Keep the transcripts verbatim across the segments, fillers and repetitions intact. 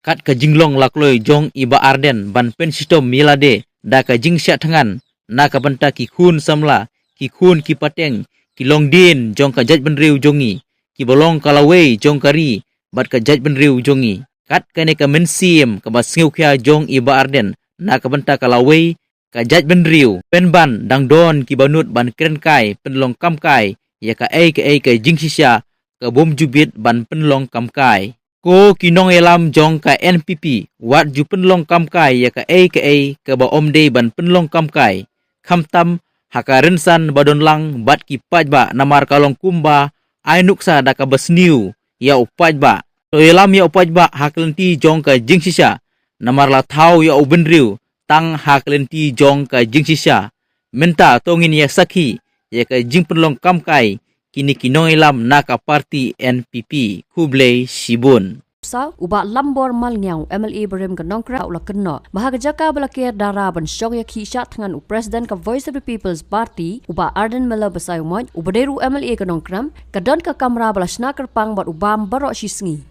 kat ka jinglong la kloi jong i Bah Ardent ban pynshitom ïa lade da ka jingshah thngan na ka bynta ki khun samla, ki khun ki pateng, ki longdien jong ka jaitbynriew jong ngi, kiba long ka lawei jong ka ri bad ka jaitbynriew jong ngi. Kat kane ka mynsiem kaba sngewkhia jong i Bah Ardent na ka bynta ka lawei, ka jaitbynriew, pynban dang don kiba nud ban kren kai pynlong kam kai ïa kaei kaei ka jingshisha ka bym ju bit ban pynlong kam kai. Ko ki nongïalam jong ka N P P, wat ju pynlong kam kai ïa kaei kaei kaba ym dei ban pynlong kam kai, khamtam ha ka rynsan ba don lang bad ki paidbah, namar ka long kumba ai nuksa da kaba sniew ïa u paidbah. To ïalam ïa u paidbah ha ka lynti jong ka jingshisha, namar la thaw ïa u bynriew tang ha ka lynti jong ka jingshisha. Mynta to ngin ïa sakhi ïa ka jingpynlong kam kai kine ki nongïalam na ka party N P P. Khublei shibun. Sa u Bah Lambor Malngiang, M L A barim ka Nongkrem, u la kynnoh ba ha ka jaka ba la ker dara ban shong ïakhih shah thngan u President ka Voice of the People's Party, u Bah Ardent Miller Basaiawmoit, uba dei ruh M L A ka Nongkrem, ka don ka kamra ba la shna kyrpang bad u bam baroh shi sngi.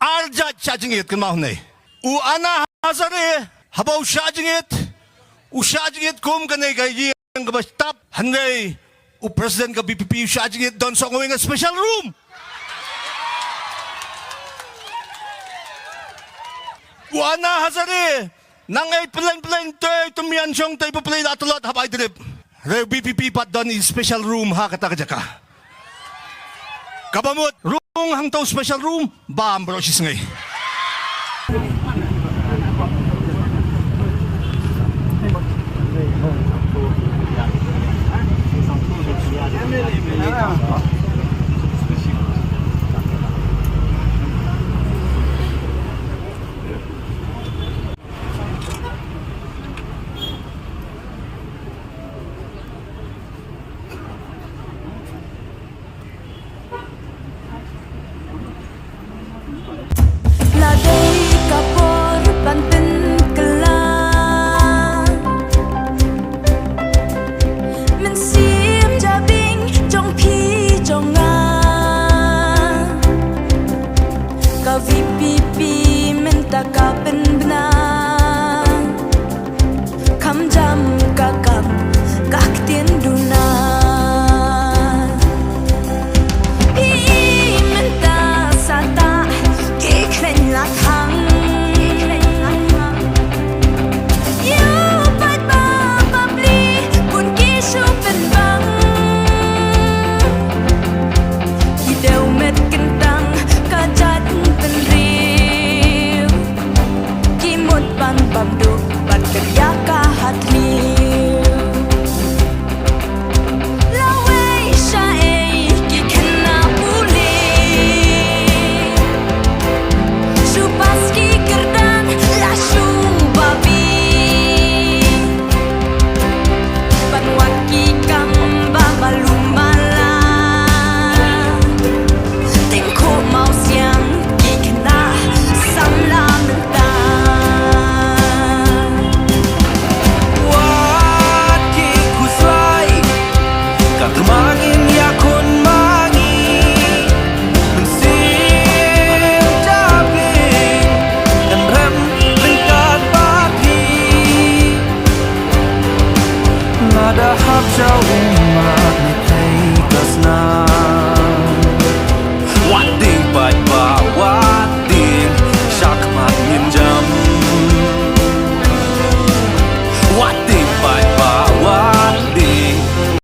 Ar jait shah jingit kynmaw hangne. U Anna Hazare, haba u shah jingit, u shah jingit kum kane ka ïing kaba stap, hynrei u President ka V P P u shah jingit don song wing a special room. U Anna Hazare, nang ei pyleng pyleng te tymmen shong te pyleng la tlot haba i drip. Re V P P pat don i special room ha kata ka jaka. Kaba mut rung hangto special room bam baroh shi sngi. La dei ka por ban pynkylla mynsiem jabieng jong phi jong nga. Ka V P P mynta ka pynbna, kham jam ka kam ka ktien duna. Phi mynta sa tah ki khlaiñ la khang. Ïa u paidbah bapli bun ki shu pynbang. Ki dewmet kyntang ka jaitbynriew, ki mut ban bam duk ban kynja ka hatliew. Lawei shaei ki khynnah pule, shu pass ki kyrdan la shu babe. Ban wad ki kam ba malu mala. Tyngkhuh mawsiang ki khynnah samla mynta. Wat ki khuslai, ka tyrmang in ïakhun ma ngi. Mynsiem jabieng, kan rem ryngkat bad phi. Lada hap sha u mat